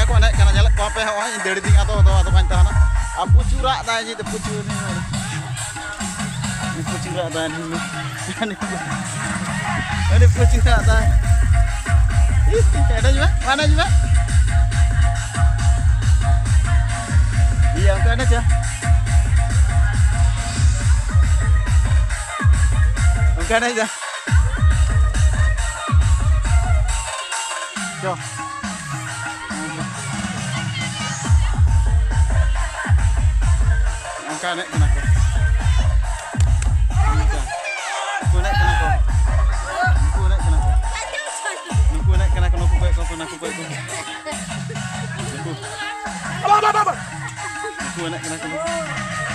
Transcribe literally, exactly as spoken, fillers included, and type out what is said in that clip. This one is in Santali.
ᱠᱚ ᱮᱱᱮᱡ ᱠᱟᱱᱟ, ᱧᱮᱞᱮᱫ ᱠᱚᱣᱟ ᱯᱮ᱾ ᱦᱚᱸᱜᱼᱚᱭ ᱤᱧ ᱫᱟᱹᱲ ᱤᱫᱤᱧ, ᱟᱫᱚ, ᱟᱫᱚ, ᱟᱫᱚ ᱵᱟᱹᱧ ᱛᱟᱦᱮᱱᱟ᱾ ᱟᱨ ᱯᱩᱪᱩ ᱨᱟᱜ ᱫᱟᱭ, ᱡᱮ ᱯᱩᱪᱩ, ᱩᱱᱤ ᱯᱩᱪᱩ ᱨᱟᱜ ᱫᱟᱭ, ᱩᱱᱤ, ᱩᱱᱤ ᱯᱩᱪᱩ ᱨᱟᱜ ᱫᱟᱭ᱾ ᱮᱱᱮᱡ ᱢᱮ, ᱢᱟ ᱮᱱᱮᱡ ᱢᱮ᱾ ᱤᱭᱟᱹ, ᱚᱱᱠᱟ ᱮᱱᱮᱡᱟ᱾ ᱚᱱᱠᱟ ᱮᱱᱮᱡᱟ᱾ ᱪᱚ᱾ ᱚᱱᱠᱟ ᱮᱱᱮᱡ ᱠᱟᱱᱟ ᱠᱚ᱾ ᱚᱱᱠᱟ᱾ ᱩᱱᱠᱩ ᱮᱱᱮᱡ ᱠᱟᱱᱟ ᱠᱚ᱾ ᱩᱱᱠᱩ ᱮᱱᱮᱡ ᱠᱟᱱᱟ ᱠᱚ᱾ ᱱᱩᱠᱩ ᱮᱱᱮᱡ ᱠᱟᱱᱟ ᱠᱚ, ᱱᱩᱠᱩ ᱠᱚᱭᱚᱜ ᱠᱚ, ᱱᱩᱠᱩ ᱠᱚᱭᱚᱜ ᱠᱚ᱾ ᱱᱩᱠᱩ᱾ ᱱᱩᱠᱩ ᱮᱱᱮᱡ ᱠᱟᱱᱟ ᱠᱚ᱾